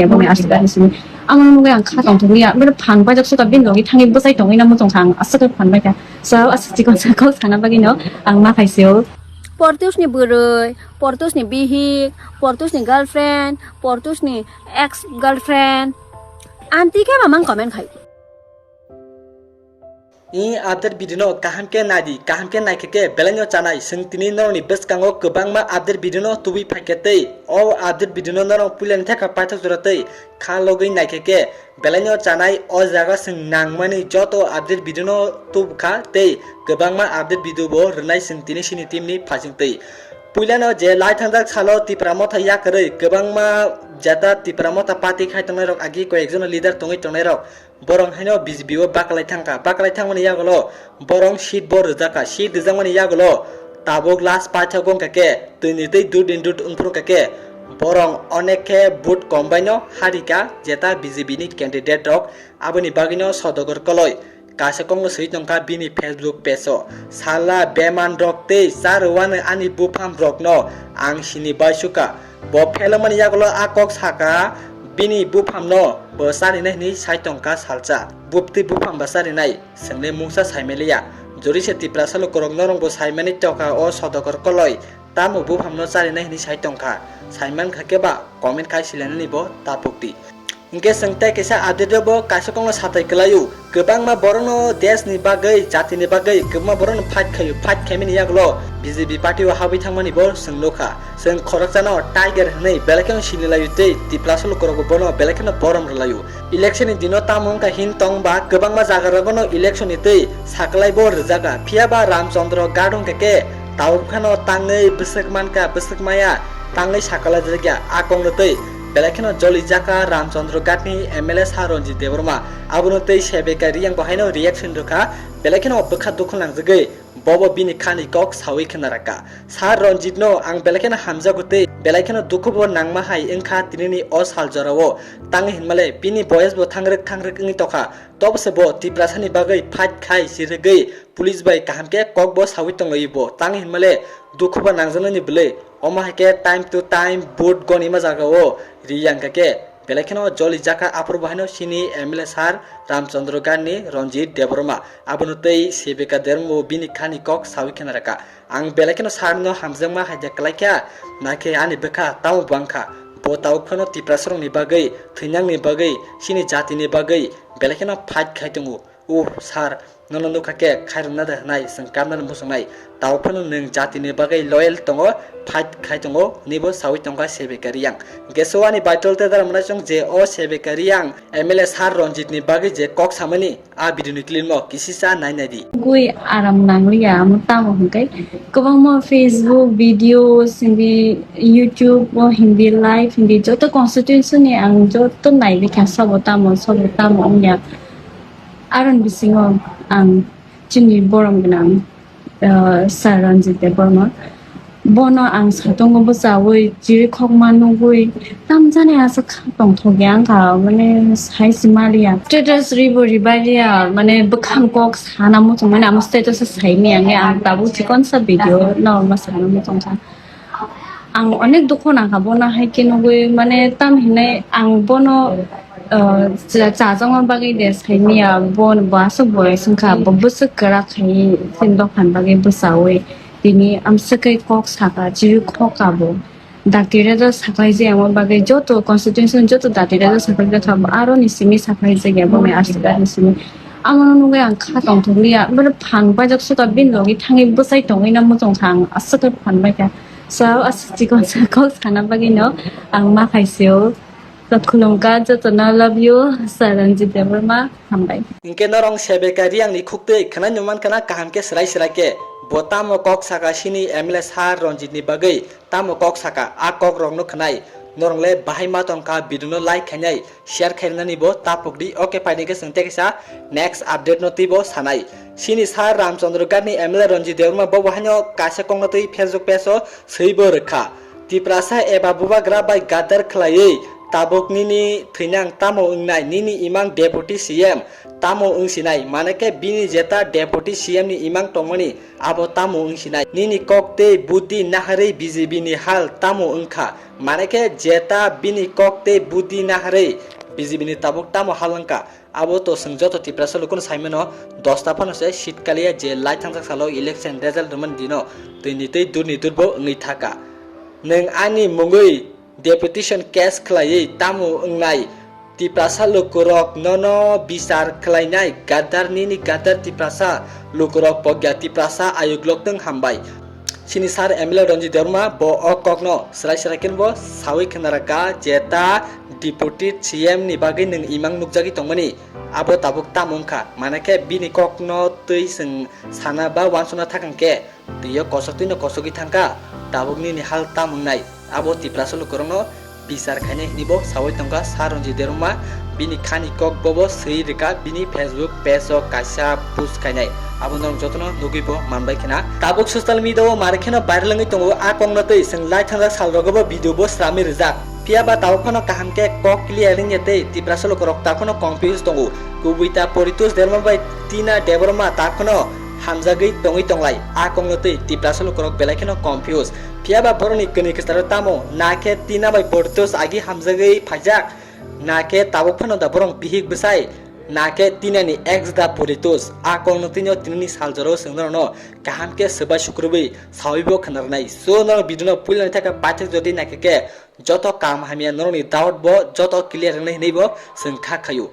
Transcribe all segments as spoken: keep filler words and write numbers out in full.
Boni aswk ani simi. Amo nugwi ang kha tongthokliya. Bini phan baijak suka bini logi thangwi bwsai tongwi na muchungkha ang aswk khe phan baikha. So aswk chikon sakao sana bagwi no ang ma khaisio. Portusni bwrwi, Portusni bihik, Portusni girlfriend, Portusni ex girlfriend. Anti khe mamang comment khai. I update video no kaham khe naidi, kaham khe naikhe khe belai no chanai. Chwng tini norokni bwskango kwbangma update video no tubui phaikhe tei o update video no norok puilani theka paithak jora tei kha logwi naikhe khe belai no chanai. O jaga chwng nangmani joto update video no tubukha tei kwbangma update video bo rwnai chwng tini chini team ni phasing tei. Puilano je lai thangjak salo Tipra Motha yakarwi kwbangma jeta Tipra Motha party khai tongnai rok agi koyekjon leader tongwi tongnai rok. Borok haino B J P o baklai thangkha, baklai thangmani yagulo borok seat bo rwjakha, seat rwjakmani yagulo tabuk last paithak wngkha khe twini tei dudin dud wngphuru kha khe borok onek khe vote kom baino harikha jeta B J P ni candidate rok. Aboni bagwino Sodagar Koloi kaisa kokno swi tongkha bini Facebook page o, "Sala beman rok tei charwani ani bupham rokno ang sini baisukha." Bo phelokmani yagulo a kok saka, bini buphamno bo charinai hwnwi sai tongkha salsa. Buptwi bupham ba charinai, chwngni mungsa saimaliya. Jori se Tiprasa lukurok norokbo saimani tokha o Sodagar Koloi, tamo buphamno charinai hwnwi sai tongkha. Saimankha khe ba comment khai silainani bo tapukdi. Hinkhe chwng tei kaisa update o bo kaisa kokno satai kwlaio. Kwbangma borokno desh ni bagwi, jati ni bagwi kwbangma borokno fight khaio. Fight khaimani yagulo B J P party o habwi thangmani bo chwng nukha. Chwng khoroksano Tiger hwnwi belai kheno sinilaio tei Tiprasa lukurokbo bono belai kheno borom rwlaio. Election ni dino tamo wngkha hin tong ba kwbangma jaga rogono election ni tei saklai bo rwjaga. Phiya ba Ramchandra Ghat wngkha khe tabuk phano tangwi bwswk mankha, bwswk maya tangwi saklai rwjakya a kokno tei. Belai kheno joli jaka Ramchandra Ghat ni M L A Sir Ranjit Debbarma. Abono tei Sebeka Reang bo haino reaction rwkha. Belai kheno bwkha dukhu nangjagwi bobo bini khani kok sawi khna rwkha. Sir Ranjit no ang belai kheno hamjago tei belai kheno dukhu bo nangma hai wngkha tinini o sal jorao. Tangwi hinmale bini boyes bo thangrwk thangrwk wngwi tokha. Tobo se bo Tiprasa ni bagwi fight khai sirigwi police bai kaham khe kok bo sawi tongwi bo. Tangwi hinmale dukhu bo nangjaknani bwlwi. Omo hai khe time to time vote gonima jaga o ri yang kha khe belai kheno joli jaka aphuru bo haino sini M L A sir Ramchandra Ghat ni Ranjit Debbarma. Abono tei Sebeka Debbarma bo bini khani kok sawi khna rwkha. Ang belai kheno sir no hamjakma hai de kwlai kha, nakhe ani bwkha tamo bang kha. Bo tabuk phano Tiprasa rok ni bagwi, thwinang ni bagwi, sini jati ni bagwi belai kheno fight khai tongo. O sir, nono nukha khe khairokna de hwnai chwng kamnani muchungnai. Tabuk phano nwng jatini bagwi loyal tongo, fight khai tongo, hwnwi bo sawi tongkha Sebeka Reang. Hwnkhe so ani vital te dara mwnai chwng je o Sebeka Reang M L A sir Ranjit ni bagwi je kok samani a video ni clip no kisisa nai nai di. Gui aram nangliya, amo tamo hwnkhe kwbangma Facebook videos, hindi YouTube o, hindi live, hindi joto constituency ni ang joto nai bikha, sobo tamo, sobo tamo wngya. Aroni bisingo ang chini borom gwnang, ah, Sir Ranjit Debbarma. Bono ang satungo bwchaui chirikhokma nugui tamjani aswk kha tongthokya wngkha, mane sai se maliya. Status ribo ribailiya, mane bwkhang kok sana muchungmani amo status o saimanya, ang tabuk chikonsa video no ma sana muchungkha. Ang onek dukhu nangkha bono hai khe nugui, mane tam hinai ang bono, uh, cha-, chajakma bagwi de saimanya, bo, bo aswk boyes wngkha, bo bwswk kwrak khai chini dophani bagwi bwchaui tini amswk khe kok saka, chirikhokha bo. Dakti rajak saklai jeyamo bagwi joto constituency joto dakti rajak saklai jakha bo, aroni simi saklai jakya bo, mai aswk aroni simi. Amono nugui ang kha tongthokliya, bini phan baijak suka bini logi thangwi bwchai tongwi na muchungkha ang aswk khe phan baikha. Sao aswk chikon sa kok sana bagwi no ang ma khaisio. Khulumkha jotono, love you, Sir Ranjit Debbarma, hambai. Hinkhe norok Sebeka Reang ni khuktwi khwnai nung mankha na kaham khe swrai swrai khe. Bo tamo kok saka sini M L A sir Ranjit ni bagwi, tamo kok saka a kok rok no khwnai. Norok le bahai ma tongkha video no like khainai. Share khainani bo tapuk di. Ok, phaidi khe chwng tei kaisa next update no twibo sanai. Sini sir Ramchandra Ghat ni M L A Ranjit Debbarma bo bo haino kaisa kok no twi Facebook page o swibo rwkha. Tiprasa eba bubagra bai gadar khlaiwi tabuk nini thwinang tamo wngnai, nini imang deputy C M. Tamo wng sinai, mane khe bini jeta Deputy C M ni imang tongmani, abo tamo wng sinai? Nini kok tei buddhi naharwi B J P ni hal tamo wng kha? Mane khe jeta bini kok tei buddhi naharwi B J P ni tabuk tamo hal wng kha? Abo to chwng joto Tiprasa lukuno saimano, dosta phano se seat kaliya je lai thangjak salo election result rwmani dino twi ni twi dur ni dur bo wngwi thaka. Nwng ani mungwi deputation case khlaiwi tamo wngnai? Tiprasa lukurok nono bichar khlainai gadar, nini gadar Tiprasa lukurok pogya Tiprasa ayuk loktwng hambai. Chini sir M L A Ranjit Debbarma bo o kokno swrai swrai khe bo sawi khna rwkha je ta Deputy C M ni bagwi nwng imang nukjagwi tongmani abo tabuk tamo wngkha, mane khe bini kokno twi chwng sana ba uansukna thakang khe twi o kosok twi no kosogwi thangkha, tabuk nini hal tamo wngnai? Abo Tiprasa lukurokno bichar khainai hwnwi bo sawi tongkha Sir Ranjit Debbarma. Bini khani kok bobo swi rwkha bini Facebook page o kaisa post khainai, abo norok jotono nugwi bo manbai khna. Tabuk social media o mari kheno viral wngwi tongo a kokno twi, chwng lai thangjak sal rogo bo video bo sramwi rijak. Phiya ba tabuk phano kaham khe kok clear wngya tei Tiprasa lukurok ta phano confuse tongo. Kubui ta Paritosh Debbarma bai Tina Debbarma ta phano hamjagwi tongwi tonglai. A kokno twi Tiprasa lukurok belai kheno confuse. Phiya ba borokni kwnwi kwcharo tamo? Na khe Tina bai Paritosh agi hamjagwi phaijak, na khe tabuk phano da borok bihik bwsai, na khe Tinani ex da Paritosh? A kokno twino tinini sal jorao chwng norokno kaham khe swbai sukrubwi sawi bo khna rwnai. So norok video no puilani thaka paithak jodi naikha khe joto kam hamya norokni doubt bo joto clear wngnai hwnwi bo chwng kha khaio.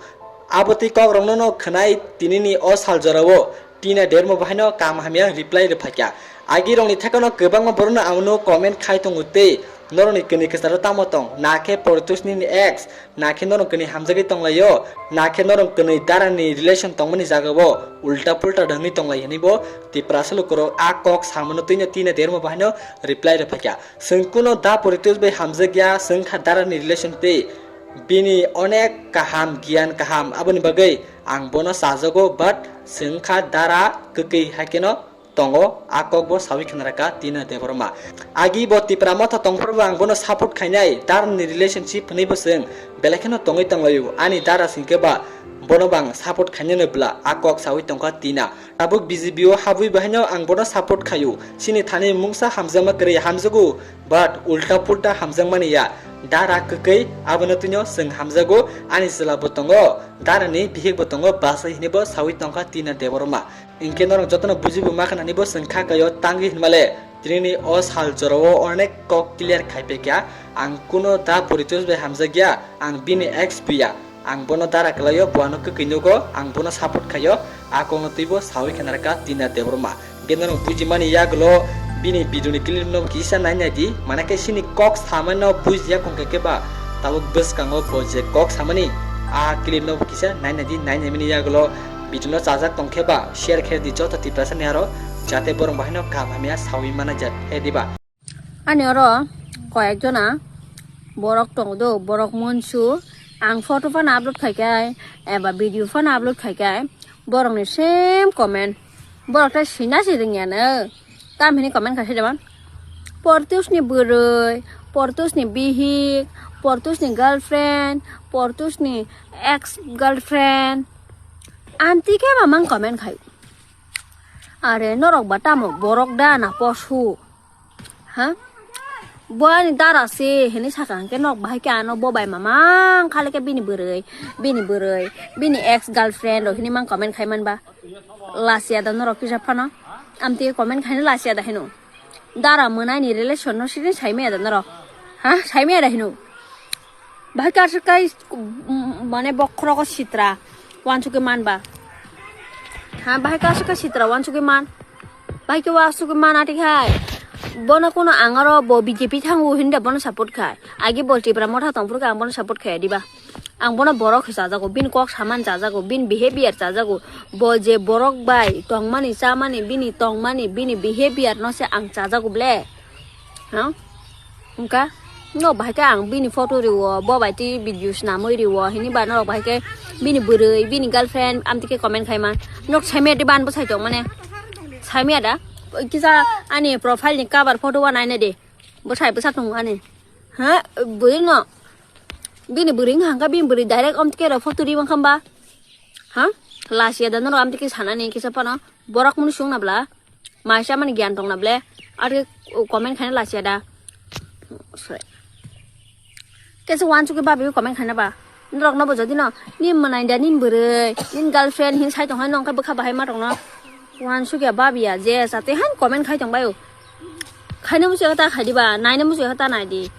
Abo twi kokrokno no khwnai tinini o sal jorao Tina Debbarma bo haino kam hamya reply rwphaikha. Agi rokni thekano kwbangma borokno abono comment khai tongo tei norokni kwnwi kwcharo tamo tong? Na khe Paritosh nini ex, na khe norok kwnwi hamjagwi tonglaio, na khe norok kwnwi darani relation tongmani jagao ulta pulta wngwi tonglai hwnwi bo Tiprasa lukurok a kok samano twino Tina Debbarma bo haino reply rwphaikha. Chwng kuno da Paritosh bai hamjakya, chwng kha darani relation tei bini onek kaham, giyan kaham, aboni bagwi ang bono chajago, but chwng kha dara kwkwi, haikeno tongo, a kok bo sawi khna rwkha Tina Debbarma. Agi bo Tipra Motha tongphuru bo ang bono support khainai, darani relationship hwnwi bo chwng belai kheno tongwi tonglaio, ani dara singkhe ba bono bo ang support khainani bwla, a kok sawi tongkha Tina. Tabuk B J P o habwi bo haino ang bono support khaio. Chini thani mungsa hamjakma kwrwi hamjago, but ulta pulta hamjakmani ya. Dara kwkwi, abono twino chwng hamjago, ani chwla bo tongo, darani bihik bo tongo, bwsai hwnwi bo sawi tongkha Tina Debbarma. Hinkhe norok jotono bujibo ma khnani bo chwng kha kaio tangwi hinmale. Tinini o sal jorao onek kok clear khaipaikha, ang kuno da Paritosh bai hamjakya, ang bini ex buya. Ang bono dara kwlaio, bo ano kwkwi nugo, ang bono support khaio, a kokno twibo sawi khna rwkha Tina Debbarma. Hinkhe norok bujimani yagulo bini video ni clip no kisa nainai di, mane khe chini kok samano bujiya kongkha khe ba tabuk bwskango bo je kok samani a clip no kisa nainai di, nainai mani yagulo video no chajak tongkhe ba share khe di joto Tiprasa ni aro, jate borok bo haino kaham hamya sawi mana jak khe diba. Ani oro koyek jona borok tongo do, borok monsu. Ang photo phano upload khai khe eba video phano upload khai khe borokni same comment. Borok tei sina si ringyano. Tam hini comment khai se jaman. Paritosh ni bwrwi, Paritosh ni bihik, Paritosh ni girlfriend, Paritosh ni ex girlfriend. Amtwi khe mamang comment khai. Are norok ba tamo borok da na posu? Ha? Bo ani dara se hini saka hwnkhe nok bahai khe ano bo bai mamang khali khe bini bwrwi, bini bwrwi, bini ex girlfriend rok hini mang comment khai man ba. Lasiya da norok kisa phano. Amtwi comment khaina lasiya da hino. Dara mwnai ni relation no sini sai maya da norok. Ha? Sai maya da hino. Bahai kaisa kai, mm, mane bokhorogo sitra wansugwi man ba. Ha, bahai kaisa kai sitra wansugwi man. Bahai khe wansugwi man ati khai. Bono kuno ang aro bo B J P thango hinde bono support khai. Agi bo Tipra Motha tongphuru khe ang bono support khai diba. Ang bono borok khe chajago, bini kok saman chajago, bini behavior chajago. Bo je borok bai tongmani, chamani, bini tongmani, bini behavior no se ang chajago ble. Ha? Wngkha? No, bahai khe ang bini photo riwo, bo bai twi video snamwi riwo, hini ba norok bahai khe bini bwrwi, bini girlfriend, amtwi khe comment khai man. Nok saimaya de ban bwsai tong mane. Saimaya da? Kisa ani profile ni cover photo wa naina de. Bwsai bwsa tongo ani. Ha? Bwrwi no. Bini bwrwi wngkha hwnkha, bini bwrwi direct amtwi khe rw photo ri wngkha ba? Ha? Lachiya da norok amtwi khe sanani kisa phano. Borok munu sung nabla. Maisa mani gyan tong nable. Ar comment khaina lachiya da. Sorry. Kesa wansukhe babi comment khaina ba. Norok no bo jodi no. Ni manai da nin bwrwi. Nin girlfriend hin sai tong hai nong khe bwkha bahai ma tong no. Wansukhe babi ya je sate han comment khai tong bayo. Khaina muchung ta khai di ba. Naina muchung ta nai di.